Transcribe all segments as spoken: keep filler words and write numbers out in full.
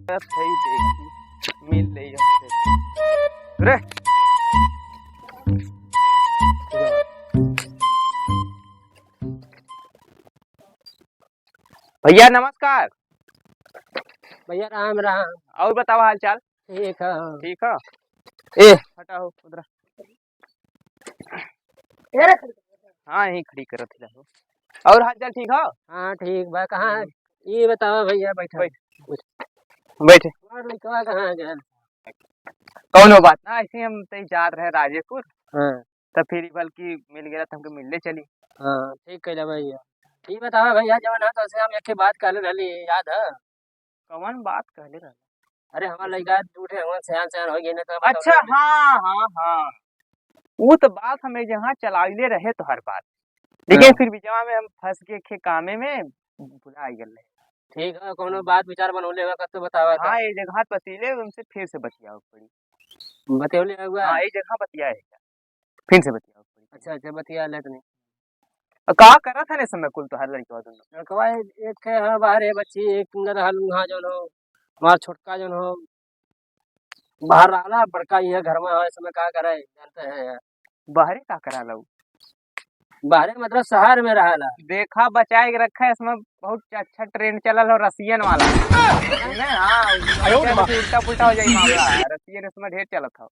सही देखी, मिल ले हमसे। रे। भैया नमस्कार। भैया राम राम। और बताओ हाल चाल? ठीक है। ठीक है। ए, हटा हो उधर। हाँ, यहीं खड़ी करत ही रहो। और हाल चाल ठीक हो? हाँ, ठीक बा। कहाँ है? हम्म। ये बताओ भैया, बैठो। बैठ। बैठ। हमार लइकवा कहाँ गया? कौनो बात ना, ऐसे ही हम तई जात रहे राजेपुर। हाँ। तब फिर बल्कि मिल गया, तो हमके मिलने चली। हाँ, ठीक कैला भैया। ये बताओ भैया, जवन है तो से हम एक बात कहले रहली, याद है? कवन बात कहले रहली? अरे, हमार लइका दू ठे हवन, सयान सयान हो गए ना, तो बताओ अच्छा, ना। हाँ, हाँ, हाँ। वो तो बात हम एक जगह चलाइले रहे तो हर बात, लेकिन हाँ। फिर बीचवा में हम फंस गए खे कामे में, भुला गए रहे। ठीक है, कोनो बात विचार बनौले हुआ कब तो बतावा था। हाँ, एक जगह बतिले, उनसे फिर से बतियाओ पड़ी। बतियौले हुआ? हाँ, एक जगह बतिया है, फिर से बतियाओ पड़ी। अच्छा, अच्छा, बतिया लेत नहीं। अब का करत है इस समय कुल तोहार लड़कवा दोनों? लड़कवा एक, एक है बाहर है बच्ची, एक अंदर हाल वहाँ जौन हो, हमार छोटका जौन हो, बाहर रहला, बड़का ये घर में है, इस समय का करे, जानते हैं यार। बाहरे का करा लो? बाहरे मतलब शहर में रहला। देखा, बचाए के रखा है, इसमें बहुत अच्छा ट्रेंड चलल हो, रसियन वाला। सुने, हाँ, आयो रे माँ। उल्टा पुल्टा हो जाई मामला। रसियन इसमें ढेर चलत हो।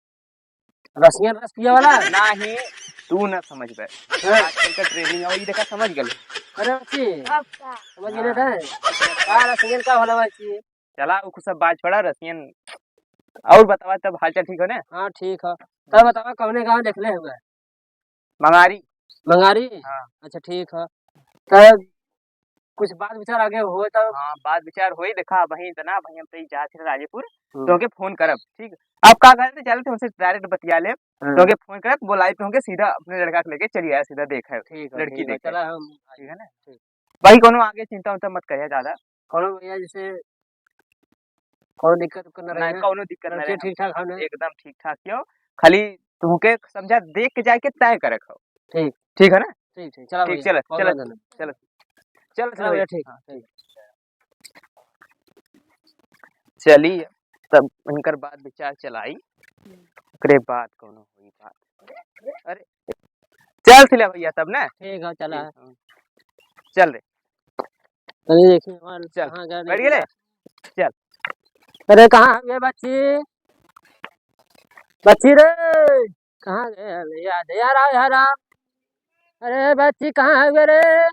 रसियन रस पिए वाला? नहीं, तू ना समझ बे। हाँ। आजकल का ट्रेंडिंग है, ये देखा, समझ गए। अरे अच्छी। अब का? समझ गए हाँ। थे? का रसियन का होला अच्छी? चला, वो कुछ सब बात छोड़ा, रसियन। और बतावा, तब हालचाल ठीक हो ने? हाँ, ठीक है। तब बतावा, कौने गाँव देखले हुए? मंगारी। मंगारी? हाँ। अच्छा, ठीक है। तब कुछ बात विचार आगे हो तब? हाँ, बात विचार होई, देखा, अबहीं इतना, अबहीं हम तई जात रहे राजेपुर, हम्म। तो हमके फोन करब, ठीक? अब का करते, चलते हमसे डायरेक्ट बतिया ले, हाँ। तो हमके फोन करब, बोलाई तो हमके सीधा अपने लड़का के लेके चली आया, सीधा देखा है, ठीक है, लड़की ठीक है, देखे। चला हम, ठीक है ना? ठीक। भाई, कोनो आगे चिंता उंता मत करिए ज्यादा। कोनो भैया, जैसे कोनो दिक्कत उक्कत ना रहे नहीं, ना? कोनो दिक्कत ना लड़के रहे। ठीक ठाक हवे ना? एकदम ठीक ठाक हो। खाली तुमके समझा देख के जाके तय करे खाओ। ठीक। ठीक है ना? ठीक, ठीक। चला ठीक, भैया, चला, बहुत चला, बहुत धन्यवाद। चला। चल, चला चला भैया, भैया। ठीक। हाँ, ठीक। चली, तब इनकर बात विचार चलाई, ओकरे बाद कोनो हुई बात। अरे, चल सिला भैया तब ना। ठीक है, चला। ठीक, हाँ। चल रे। तनी देखी हमार चल, कहाँ गया बैठ नहीं गए? गया। चल। अरे, कहाँ है ये बच्ची? बच्ची रे, कहाँ गए? यार, यार, आओ, यार, आओ। अरे, बच्ची, कहाँ है ये रे?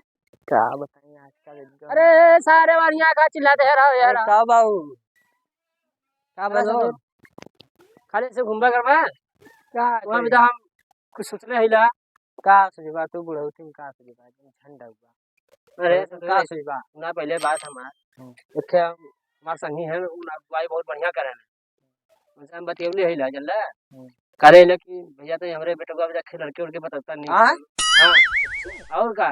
का बताई आजकल एकदम। अरे, सारे बढ़िया का चिल्लाते हैं, "राव यार, अरे, राव।" का बाबू? का अरे, बोलो? ससुर, खाली से घूमबा करबा? का वहाँ भी करी? तो हम कुछ सोचले हइला। का सोचबा तू, बुढ़ौती में का सोचबा? एकदम झंडा हुआ। अरे, अरे, तो ससुर, का सोचबा? ना, पहले बात हमार। हम्म। एक ठे हमार संगी है, उ अगुवाई बहुत बढ़िया करे। उनसे हम बतियौले हइला, जानला? हम्म। करे ले कि भैया तो हमरे बेटवा भी रखे लड़के उड़के बतौता नहीं। हाँ? हाँ। और का?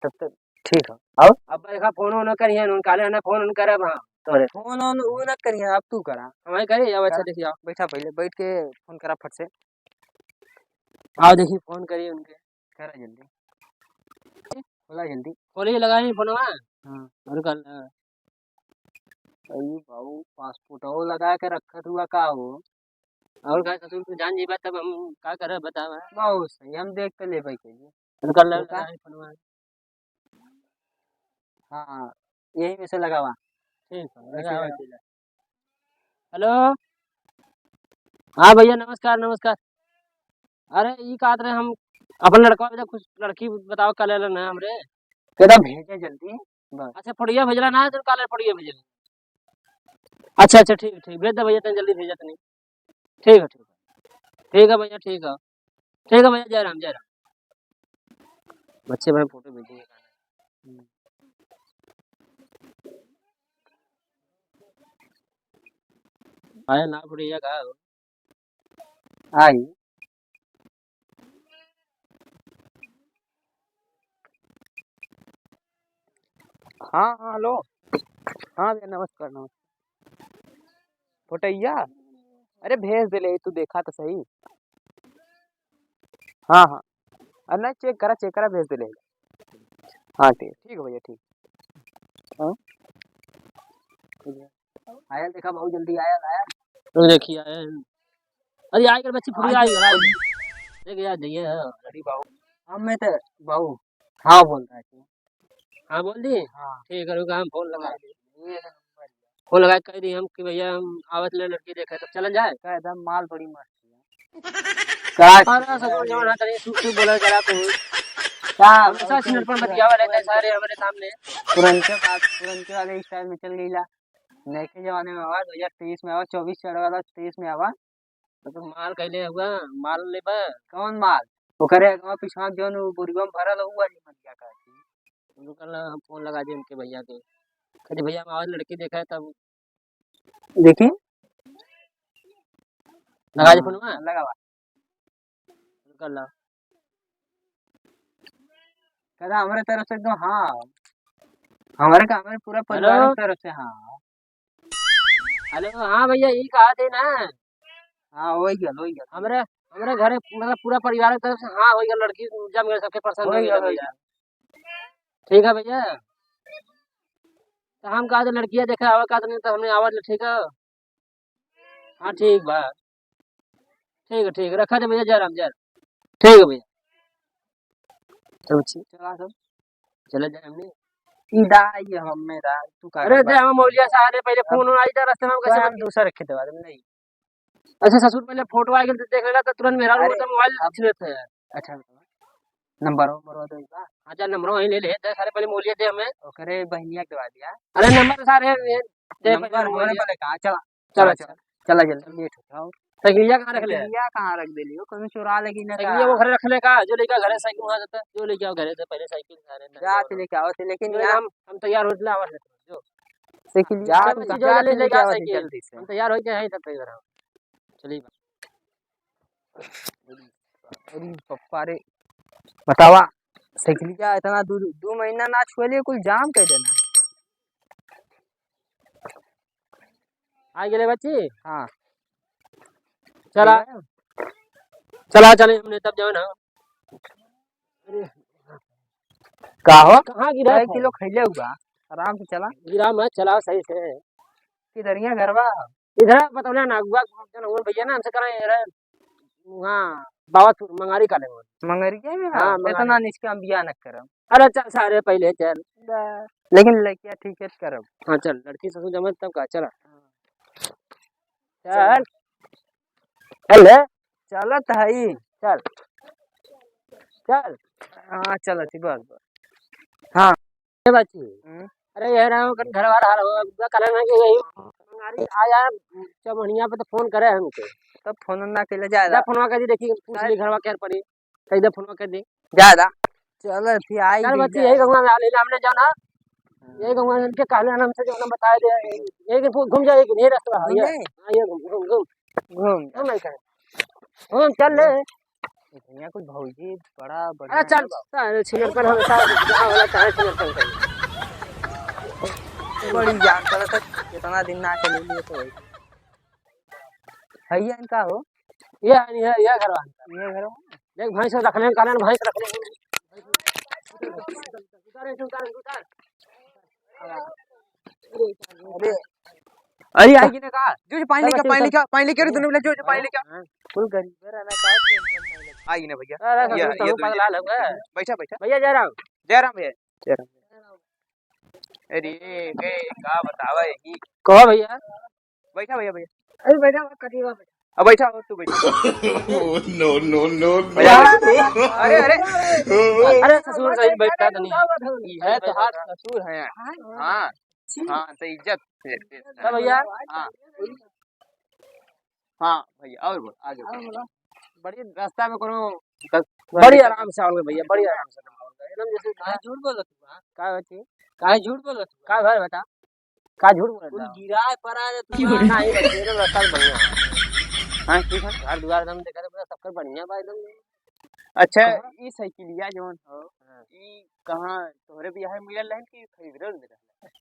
तब तो ठीक है। और? अब देखा फोन वोन करिहन, उन काले ना फोन उन करब हम तोरे। फोन वोन उ ना करिहन, अब तू करा। हमारे करे, अब अच्छा करा। देखिए, आओ। बैठा पहले, बैठ के फोन करा फट से। आओ देखिए, फोन करिए उनके। करा जल्दी। खोला जल्दी। खोलिए, लगाई फोनवा। हाँ। और कर ले। अरे बाबू, पासपोर्टो लगा के रखत हुआ का हो? और का ससुर, तू जान जीबा तब हम का करब बतावा? बहुत सही, हम देख के लेबै के लिए। और कर ले, तो का? लगाई फोनवा। हाँ, यही में से लगावा। ठीक है, ऐसे लगावा। लगावा। हेलो। हाँ भैया, नमस्कार, नमस्कार। अरे, ई कहत रहे हम अपन लड़का, कुछ लड़की बताओ, का लेलन है हमरे। केदा भेजे जल्दी, बस। अच्छा, फोटोया भेजला ना, तो का ले फोटोया भेजला। अच्छा, अच्छा, ठीक, ठीक, भेज दे भैया, तनी जल्दी भेजा तनी। ठीक है, ठीक है। ठीक है भैया, ठीक है। ठीक है भैया, जय राम, जय राम। बच्चे भाई फोटो भेजेंगे। हम्म। आया ना फोटो, ये कहा हो? आई। हाँ, हाँ, हेलो। हाँ भैया, नमस्कार, नमस्कार। फोटैया? अरे, भेज देले ही, तू देखा तो सही। हाँ, हाँ। अरे नहीं, चेक करा, चेक करा, भेज देले ही। हाँ, ठीक, ठीक है भैया, ठीक। हाँ? ठीक है। आयल देखा, बहुत जल्दी आयल, आयल। तो देखिए, आयल। अरे, आयल कर बच्ची, फुरी आयल, आयल। देख यार, जाइए, हाँ। अरे बाबू, हम में तो बाबू, हाँ बोल रहा है तू। हाँ, बोल दी? हाँ। ठीक है, रुका, हम फोन लगा दी। ये तो नंबर है। फोन लगा के कह दी हम कि भैया, हम आवत ले लड़की देखे, तब चलन जाए? कह दे, माल बड़ी मस्त है। का अरे, ससुर जवन है, तनी सुख सुख बोला करा तू। का? हमेशा सिर पर बतियावा रहता है सारे हमारे सामने। पुरनके बात, पुरनके वाले style में चल गईला। नयके जमाने में आवा, दो हज़ार तेईस में आवा, चउबीस चढ़ वाला, तेईस में आवा। तो तू माल कहले हुआ, माल लेबा? कौन माल? ओकरे अगवा पिछवा जौन उ बोरिया में भरल हुआ जी, मलिया का थी। उनको कहला हम फोन लगा दे उनके भैया के। कहते, "भैया, हम आवाज लड़की देखा है, तब देखी। लगा दे हाँ, फोनवा। लगावा। कर ला। कहता, "हमारे तरफ से एकदम हाँ।" हमारे का, हमारे पूरा परिवार हेलो? की तरफ से हाँ। हेलो, हाँ भैया, ई कहा थे ना? हाँ, वही गल, वही गल। हमरे, हमरे घरे, मतलब, पूरा परिवार की तरफ से हाँ, वही गल, लड़की जम गए, सबके पसंद हो गया, हो गया। ठीक है भैया, तो हम कहा थे लड़कियाँ देखे आवे का, तो नहीं तो हमने आवाज ले, ठीक है। हाँ, ठीक बा। ठीक है, ठीक है, रखा दे भैया, जय राम, जय राम। ठीक है भैया। चलो, ठीक, चला सब। चले जाए हमने। ई दा, ये हम में दा, तू का अरे, करबा? दे, हम मौलिया साहब ने पहले अब फोन आई था, रास्ते में हम तो कैसे हम बतिया? दूसरा रखे दे बाद में, नहीं। अच्छा, ससुर पहले फोटो आ गया तो देख लेला, तो तुरंत मेरा अरे, तो मोबाइल अब छीन लेते हैं। अच्छा, नंबर, नंबर दे बा। अच्छा, नंबर वहीं ले ले, दे सारे, पहले मौलिया दे हमें। ओकरे बहनिया के दवा दिया। अरे, नंबर सारे, ये दे नंबर पहले हमारे मौलिया। पहले कहाँ? चला, चला, चला, चला। चला, चला, जल्दी, लेट हो जाओ। साइकिलिया कहाँ रख ले? साइकिलिया कहाँ रख देली हो? कौनो चोरा लेगी ना साइकिलिया का? वो घरे रख ले का? जो लेके घरे साइकिल वहाँ जाता है, जो लेके आओ घरे से पहले साइकिल सारे जा, से लेके आओ, से लेकिन जो यहाँ हम, हम तैयार होत ले, आवाज लेते हैं, जो। साइकिलिया जा, तू जा, जा, से लेके लेके आओ आओ, से साइकिल। जल्दी से। हम तैयार हो गए हैं, तब तैयार हो। चलिए। अरे पप्पा रे, बतावा, साइकिलिया इतना दू, दू महीना ना छुएले, कुल जाम कर देना। आ गेले बच्ची? हाँ। चला। ठीक है। चला, चले हमने तब जाओ ना। अरे। का हो? कहाँ गिरा ढाई था? किलो खैले हुआ, आराम से चला। गिरा मत, चला सही से। किधरिया घरवा? इधर बतौना ना, अगुआ जन हुआ भैया ना, हमसे करा, इधर, हाँ, बाबतपुर, मंगारी का लेंगे। मंगरिया में? हाँ, हाँ, मंगारी। इतना निचके हम बिया न करम। अरे चल सारे, पहले चल। बा-, लेकिन लड़किया ठीक है, करब। हाँ, चल, लड़की ससुर जमत तब का, चला। चल। चल। चल ले। चलत हई। चल। चल। हाँ, चलत ही, बस, बस। हाँ। ए बाची। हम्म। अरे, ये रहा, कन घर वाला हाल हो, अगुआ कहले ना कि यही मंगारी आया, चमनिया पे तो फोन करे हमके। तब फोन ना कैले जाए जा दा। फोनवा कर दी, देखी, पूछ ली घरवा केर पड़ी। कह दे फोनवा कर दी। जा दा। चल, फिर आई चल भी बच्ची, जा। यही गंगा में आ लेला हमने जाना। हाँ। यही गंगा में इनके कहले हमसे जाना बताए दे। यही के घूम जा, यही के, यही रास्ता है, ये। घूमे? हाँ, ये घूम, घूम, घूम। घूम। घूम नहीं करे। घूम, चल ले। भैया कुछ भौजी बड़ा बढ़िया अरे चल, है। सारे छिनर पर हमेशा जहाँ वाला चाहे छिनर पर कहीं। बड़ी जान पड़त है, कितना दिन ना चले लिए तो वही। भैया इनका हो? ये है, ये, ये घर वाला। ये घर वाला? देख भैंस रख ले, कारण भैंस रख ले। उतार, उतार, उतार। अरे, अरे, आई कि ना का? जो, जो, पानी लेके, पानी लेके, पानी लेके, अरे, दोनों मिला, जो, जो, पानी लेके। हाँ, कुल गरीब रहना का, tension नहीं लेना। आई ना भैया। अरे, ये, ससुर, ये तू दो, पगला ये, लग गया। बैठा, बैठा। भैया, जय राम। जय राम भैया। जय राम। अरे, ए, का बतावा यही। कहो भैया। बैठा भैया, भैया। अरे, बैठा, कटिया बैठा। अब बैठा हो, तू बैठा। Oh, no, no, no, no। बैठा, बैठा। अरे, अरे। अरे, ससुर, सही बैठा तो नहीं। ये तो हाथ ससुर है। हाँ। हाँ, तो इज्जत है। हाँ भैया। हाँ। हाँ भैया, और बोल, आगे बोल। बड़ी रास्ता में कोनो बड़ी आराम से आओगे भैया, बड़ी आराम से आओगे। एकदम जैसे काहे झूठ बोलत हुआ? का होती? काहे झूठ बोलत हुआ? का भर बता? का झूठ बोलत कुल बा? गिराए पर आ जात की बा। बोले? ना, ये बच्चे एकदम रास्ता बढ़िया है। हाँ, ठीक है। घर दुआर एकदम देखा तो पूरा सबकर बढ़िया बा एकदम। अच्छा, कहाँ? ई साइकिलिया जौन हो, हाँ। ई कहाँ तोहरे बियाह में मिलल रहन कि खरीदले रहन?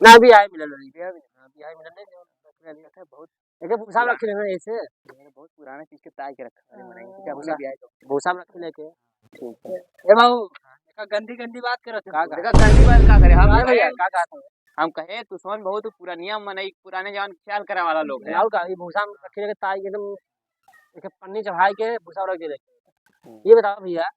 ना, बियाह में मिलल रही। बियाह में? हाँ, बियाह में मिलल रही, जौन रखले रही। अच्छा, बहुत एके भूसा में रखले हैं ऐसे। बहुत पुराना चीज के ताई के रखा है, हाँ। मने, क्या भूसा में रखले के? ठीक है। ए बाबू, देखा गंदी गंदी बात करत है। का, का? देखा गंदी बात का करे? हाँ, का भैया, भैया? का, का? हम कहे, "तू सोन बहुत पुरानिया मनई, पुराने जमाने के ख्याल करे वाला लोग है।" और का, ये भूसा में रखे रखे ताई एकदम, एक पन्नी चढ़ाई के भूसा रख दे रखे। हम्म। ये बताओ भैया,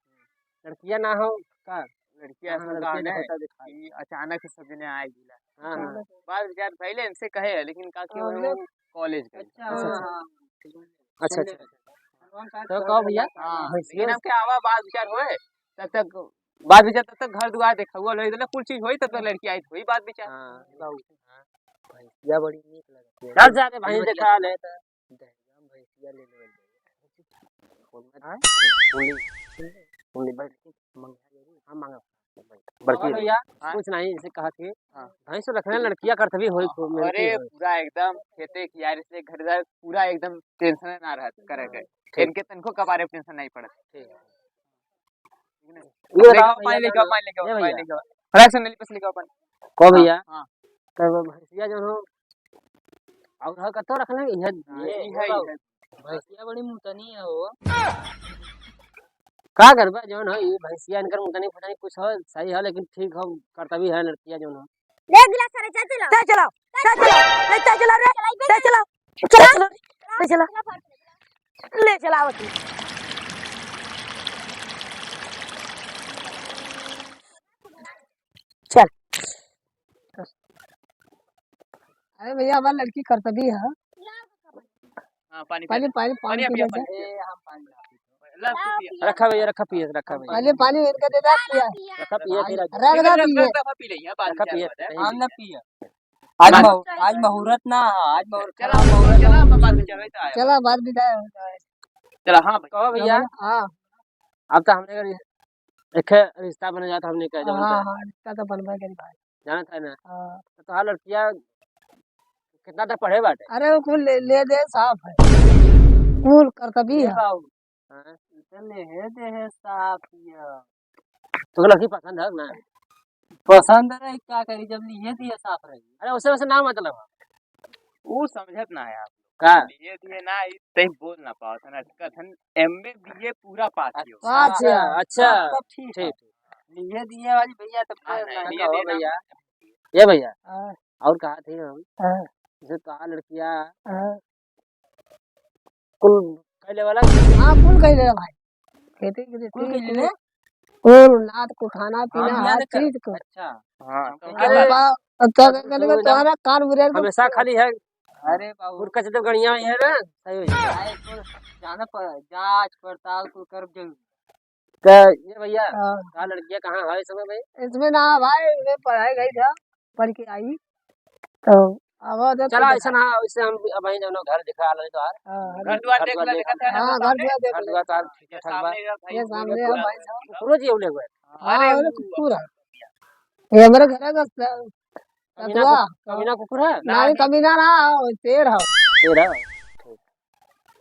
लड़किया ना हो का? लड़किया हाँ, ऐसा लड़किया गाँव ना है होता दिखा। कि अचानक से सब जने आए गिला। हाँ, हाँ। अचानक। बात विचार भइले, इनसे कहे, लेकिन का कि हाँ, वो ले। कॉलेज गए। अच्छा, अच्छा, अच्छा। हाँ। अच्छा, अच्छा। तो कहो भैया, हाँ, भैंसिया लेकिन हमके आवा बात विचार होए, तब तक बात विचार, तब तक घर दुआर देखा हुआ लोग, कुल चीज होई, तब तक लड़की आई, होई बात विचार। हाँ, बाबू। भैंसिया बड़ी नीक लगती है। चल जाके भैंस देखा ले तो। दहेजा में भैंसिया ले लेवल जाए। हाँ? सुन ली, सुन ली, सुन ली, बड़की मंगिया जरूर। हाँ, मांगा। बड़की हाँ भैया, हाँ। कुछ नहीं, इसे कहा थी। हाँ। भैंस रखने लड़किया करत भी होई, हाँ, खूब मिलती अरे, होई। पूरा एकदम खेते कियारी से घर द्वार पूरा एकदम टेंशन ना रहत करे के। हाँ, ठीक। इनके तनको कबारे टेंशन नहीं पड़त। ठीक। ये बताओ लेके आओ, पानी भैया, लेके आओ, पानी लेके आओ, ये पानी भैया। लेके आओ। फ्रेश नली पे से लेके आओ पानी। को हाँ, भैया? हाँ। तब भैंसिया जो हो, और ह कतो रखले, इहे, हाँ, ये, इहे, ये बाबू। इहे। भैंसिया बड़ी मुतनी है हो। का करबा, जौन हो, ये भैंसिया इनकर मुतनी फुतनी कुछ हो, सही हो, लेकिन ठीक हो, करतबी है लड़किया जौन हो। ले गिलास सारे, चाय चला। चाय चला, चाय चला, ले चाय चला रे, चाय चला, चला, चला, ले चला, ले चला, आवत हूँ। चल। अरे भैया, हमार लड़की करतबी है। हाँ, पानी पहले, पिया। पहले पानी पानी पी पिया, ले पानी जा। पिया। ए, हम पानी ना पीते। ला, तू पिया। रखा भैया, रखा पिए, रखा भैया। पहले पानी इनका दे दे, पिया। रखा पिए, फिर रख दे, रख दे, पिए। रखा पिए, रखा पिए। हम ना पिए। आज मह-, आज मुहूर्त ना है, आज मुहूर्त चला, ना है। चला, हम बाद में चलबे तो आए। चला, बाद में जाए। चला, हाँ भाई। कहो भैया। हाँ। अब तो हमने का एक रिश्ता बन जाता, हमने का जवन हाँ, का। हाँ, रिश्ता तो बनबे करी भाई। जानत है ना? हाँ। तो तोहार लड़किया कितना तक पढ़े बाटे? अरे, वो कुल ले, ले दे, साफ है। कुल करतबी है। बाबू। हाँ। इतने हे दे है साफ ये। तो लड़की पसंद है ना? पसंद रही, का करी, जब लिए दिए साफ रही। अरे, उसे वैसे ना मतलब है। वो समझत ना है आप। का? लिए दिए ना, ई तई बोल ना पावत है ना। कहत हन एमए बीए पूरा पास ही हो। अच्छा, अच्छा। अच्छा। तब ठीक है। ठीक। लिए दिए वाली भैया, तब हाँ, तो नहीं, ना लिए कहो दिए ना। भैया। ये भैया, हाँ। और कहा थे हम? हाँ। जैसे तोहार लड़किया हाँ। कुल कैले वाला? हाँ, कुल कैले भाई। खेती, खेती, कुल कैले कुल, रे? कुल नाद को खाना पीना, हाँ, हर चीज को। अच्छा। हाँ, तो अरे बा-, अब तो तब कहले तू कि एकदम तोहरा कान बुझाइल तो हमेशा खाली है। अरे बाबू। गुटखा चटक गड़िया में है ना, सही हो जाए। भाई, कुल जाना पड़, जांच पड़ताल कुल कर जरूर। तो ये भैया, हाँ। का लड़किया कहाँ है इस समय भाई? इसमें ना भाई, ये पढ़ाई गई था, पढ़ के आई। तो अब चला, ऐसा ना, इससे हम अब वहीं जानो घर दिखा ले तो यार। हाँ, घर द्वार देख ले, देखा था ना, हाँ, घर सामने। द्वार देख घर ले। द्वार तो यार ठीक ये ठाक बा। सामने का भाई, ये सामने है भाई साहब। कुकुरो जी उले हुए। हाँ, अरे अरे वो कुकुर है। ये हमारे घर का स-, कमीना सतुआ। कु-, कमीना कुकुर है? नहीं, नहीं। कमीना ना, शेर है। शेर है? ठीक।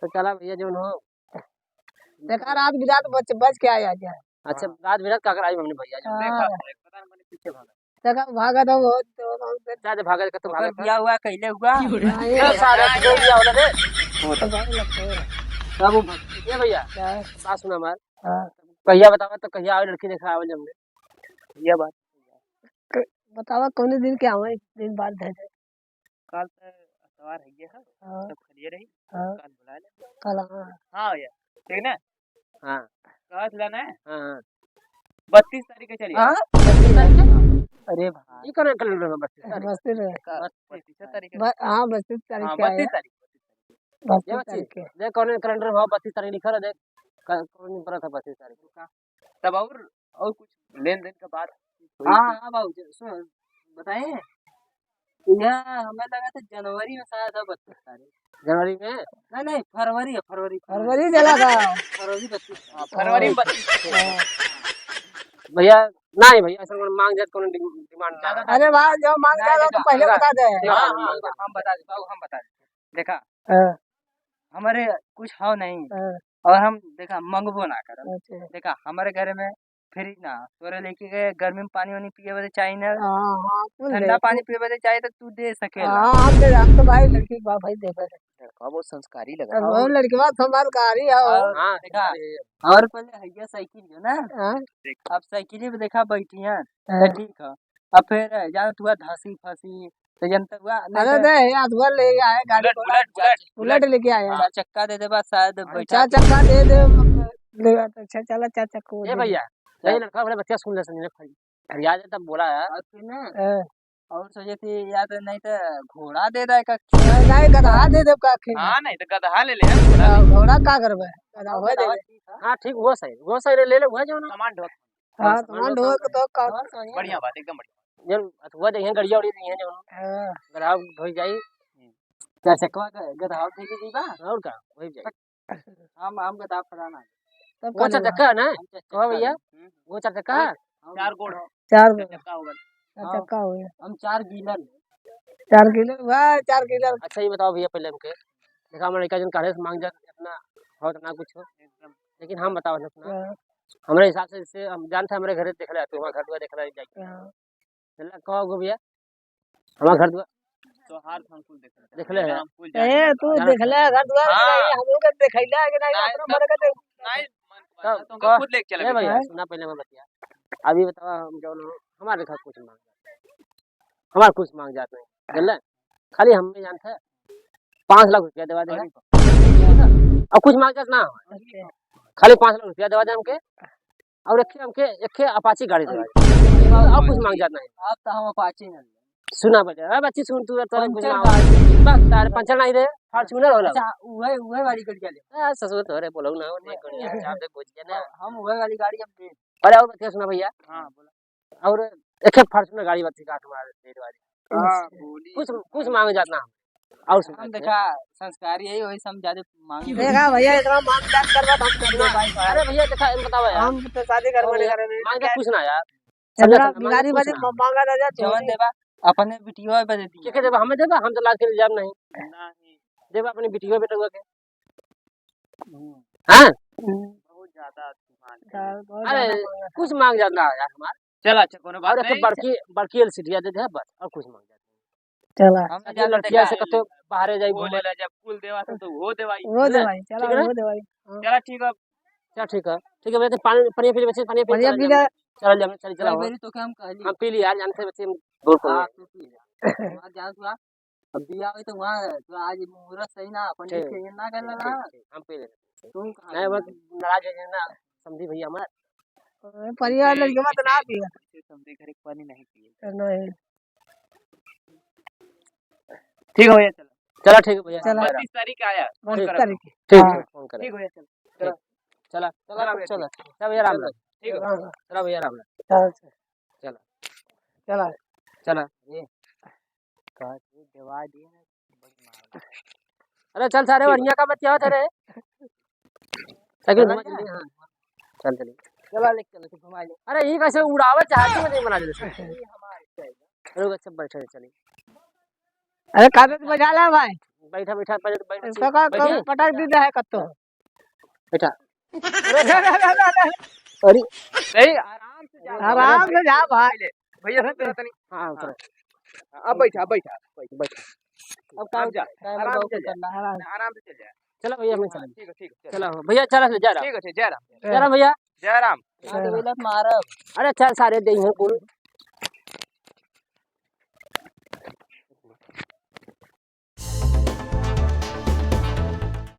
तो चला भैया, जो हो। देखा, रात बिरात बच, बच के आया जाए। अच्छा, हाँ। रात बिरात का कराई हमने भैया जो। हाँ। देखा, पता नहीं पीछे भागा। देखा, भागा था वो, तो हम जा दे, भागा, कतो ओकर भागा था। बिया हुआ, कैले हुआ। हाँ, ये तो सारे जो बिया होला रे। तो भाई लगते हैं। तब वो भग-, ये भैया, क्या? बात सुना हमार। हाँ। कहिया बतावा तो कहिया आवे लड़की देखा आवे जमने। भैया बात। क-, बतावा कौने दिन के आवे, दिन बाद धरे। काल त अतवार है ये है, हाँ। सब खालिए रही, हाँ। काल बुला ले। काल, हाँ। हाँ भैया, ठीक ना? हाँ। कहत ला ना? हाँ, हाँ। बत्तीस तारीख के चलिए। हाँ? बत्तीस तारीख के? अरे भाई। ई कौन कैलेंडर में बत्तीस तारीख? बत्तीस तारीख। का-, बत्तीस तारीख है। ब-, हाँ, बत्तीस तारीख हाँ, के आया। बत्तीस तारीख। बत्तीस ये तारीख बच्ची, के। देख कौन कैलेंडर में बत्तीस तारीख लिखा रहा, देख, क-, कौन दिन पड़ा था बत्तीस तारीख का। तब और, और कुछ लेन देन का बात हुई हाँ, थी? हाँ, बाबू जी, सुनो, बताएं? यह हमें लगा था जनवरी में शायद है बत्तीस तारीख। जनवरी में? नहीं, नहीं, फरवरी है, फरवरी, फरवरी। फरवरी चला था। फरवरी बत्तीस। हाँ, फरवरी में बत्तीस। हाँ। भैया, नहीं भैया, ऐसा कौन मांग जात, कौन डिम-, डिमांड ना है। अरे भाई, जो मांग नहीं, जाता तो देखा, पहले देखा, बता दे। देखा, हाँ, हाँ, मांग जात। हम बता दे, बाबू, हम बता दे। देखा, हाँ। हमारे कुछ हव नहीं। हाँ। और हम, देखा, मंगबो ना करब। अच्छा। देखा, हमारे घर में फ्रिज ना, तोरे लड़की के गर्मी में पानी वानी पिए बदे चाही ना, हाँ, हाँ, कुल ठंडा दे, पानी कुल पिए बदे चाही तो तू दे सकेला। हाँ, हम दे, हम तो भाई लड़की बा, भाई देबे। लड़का बहुत संस्कारी लगा। अब वो लड़कवा संस्कारी है, हाँ, हाँ, देखा, संस्कारी है। और पहले हैया साइकिल जो ना, हाँ। अब साइकिल पे देखा बैठी है, हाँ। तो ठीक है। अब फिर जान तू धसी फसी, तो जनता हुआ, नहीं अरे तो दे, यार, धुआ ले आए, गाड़ी बुलेट, घोड़ा। बुलेट, बुलेट। बुलेट लेके आए। हाँ। चार चक्का दे दे बस, शायद हाँ, बैठा चार के। चक्का दे दे, ले आ, तो अच्छा, चला, चार चक्का ए दे दे। भैया, नहीं, लड़का बड़े बच्चा सुन ले, सुन ले, फरियाद है, तब बोला है। और सुन ना, हाँ। और सोचे थी, या तो नहीं तो घोड़ा दे दे का। नहीं, गदहा दे दे का आखिर में। हाँ, नहीं तो गदहा ले ले, घोड़ा हाँ, ले। घोड़ा का करबे? गदहा हाँ, दे दे। ठीक है। हाँ, ठीक, वो सही, वो सही, ले ले, वो जो ना। सामान ढोक। हाँ, हाँ, सामान सामान ढोक ढोक तो का। और सोनिया। बढ़िया बात, एकदम बढ़िया। जब अथुआ जइहें, गड़िया उड़ी जइहें, जौन हाँ। गदहा ढोई जाई। चार चक्कवा के गदहा उठे के जइबा। और का, वही जाई। हम, हम गदहा फलाना। तब वो का चार लेबा? चक्का है ना? हम चार कहो चक्का भैया, लेब। हम्म। वो चार चक्का है? हम चार गोड़। चार चार गोड़। चक्का हो गल। चार हाँ। चक्का हो गया। हम चार गीलर। चार गीलर, वाह, चार गीलर। अच्छा, ये बताओ भैया, पहले हमके, देखा, हमारे लड़का जन काले से मांग जा, इतना हो, इतना कुछ हो। एकदम। लेकिन हम बताओ ना, सुना। हाँ। हमरे हिसाब से, जैसे हम जानते हैं, हमरे घरे देख ले, तू हमारे घर दुआर देख ले, जाके। हाँ। चला, कहो गो भैया, हमार घर दुआर। तोहार तो हम कुल देख लेते हैं। देख ले है। हम कुल जान ए, लेते तू हैं। देख ले, घर दुआर हाँ। नहीं, हम लोग देख ले कि नहीं, नहीं, अपना तब मन का तो देख। नहीं, मन को तब आया, तो हमको कह, खुद लेके चले ए भैया, भैया। सुना पहले मैं बतिया। अभी बताओ, हम जौन हो, हमारे घर कुछ मांग जात नहीं। हमार कुछ मांग जात नहीं, जानले? खाली हम नहीं जानते, पाँच लाख रुपया देवा देगा। अरे बाप। और कुछ मांग जात ना हो। अच्छा। खाली पाँच लाख रुपया देवा दे हमके। और एक हमके, एक Apache गाड़ी देवा दे। और कुछ मांग जात नहीं। अब तो हम Apache ना ले। सुना बजा, ए बच्ची सुन, तू तोरे कुछ पंचर ना हो। गाड़ी। बस तारे पंचर नहीं रे, Fortuner होला। अच्छा, उहे, उहे वाली गड़िया ले। ए, ससुर तोरे बोलऊ ना हो, नहीं गड़िया, चाप दे, बुझ गया ना। हम उहे वाली गाड़ी हम दे। अरे और बतिया सुना भैया। हाँ, बोला। और एक Fortuner गाड़ी बत्ती का हमारे दे दे वाली। हाँ, अच्छा। बोली। कुछ, कुछ मांग जात ना। और सुना हम भैया। देखा, संस्कारी यही, वही से हम ज्यादा मांग देखा भैया, इतना मांग जात करबा तो हम कर दे भाई, भाई। अरे भैया, देखा, हम बतावा यार। हम तो शादी करबा और नहीं यार, करे, मांग के क्या कुछ ना यार। सब इतना जगह मांग गाड़ी कुछ बजे ना। मांगा ना जा, जवन तू देबा, अपने बिटिया पे दे दिया। के, के देबा? हमें देबा? हम तो लाज के इल्जाम नहीं। नहीं। देबा अपने बिटिया बेटवा के। हम्म। हाँ? हम्म। बहुत ज्यादा तूफान है। बहुत अरे, ज्यादा मांगा था। कुछ मांग जात ना यार हमार। चला, अच्छा, कोनो बात और एक नहीं। बड़की, बड़की LCD दे दे बस, और कुछ मांग जात नहीं। चला। हम अरे, ज्यादा लड़किया देखा से है, कतो बाहरे जाई वो घूमे। ले ला, जब कुल देवा था तो वो देवाई। वो है ना? देवाई, चला, ठीक है ना? वो देवाई। हाँ। चला, ठीक है। चल, ठीक है। ठीक है, भैया, तो पानी, पानी पी ले, बच्चे, पानी पी ले, बढ़िया चला, पी ले। चला, चला, चला, चला, चला। मेरी तो क्या हम कहली? हम पी लिए यार, जानते हैं, बच्चे, हम दूर पड़ हाँ, गए। तू पी ले। वहाँ जान तू आ। अब दिया होई तो वहाँ, तो आज मुहूर्त सही ना, पंडित ठीक, के ना कर ठीक, लगा। ठीक, ठीक, हम पी लेते हैं। तू कहाँ नहीं, पी बस ले? नाराज हो जाए ना, समझी भैया हमार। अरे, परिवार लड़के मत ना पिए। समझी घर के पानी नहीं पिए। नहीं। ठीक है भैया, चलो। चला, ठीक है भैया। चला। बत्तीस तारीख आया, फोन बत्तीस करो। तारीख। ठीक, हाँ। ठीक, फोन करें। ठीक भैया, चलो। ठीक। चलो। चला, चला, चला भैया, चला। ठीक। चला भैया, राम राम। चला, राम राम। राम राम। चला। चला। चला। चला। ये। कहा कि दवा दिए ना, बड़ी मार। अरे चल सारे, ठीक है। बढ़िया का बतियावत है रे। साइकिल चला घुमा जा। दे, हाँ। चल चलिए। चला ले, चल, तू घुमा ले। अरे, ये कैसे उड़ावे चाहती है, नहीं बना दे। ये हमारे चाहिए। अरे, वो सब बैठे हैं, चलिए। अरे, कागज बजा ला भाई। बैठा, बैठा, बैठ, बैठ, इसका का बैठिए। पटक दी है कत्तो। बैठा। अरे, अरे, अरे, अरे, अरे। अरे। नहीं, आराम से जा। आराम से जा भाई। भैया, हाँ। उतरा तनी। हाँ, उतरा। हाँ। अब बैठा, अब बैठा, बैठा। बैठा। अब का अब जा, टाइम आराम बहुत से जा। करना है, आराम। आराम से चल जा। चलो भैया, मैं हाँ, चलूँ। ठीक है, ठीक है, चल। चलो भैया, चलो, जय राम। ठीक है, ठीक, जय राम। जय राम भैया। जय राम। हाँ, तो बोला मारब। अरे चल सारे, दे हैं कुल।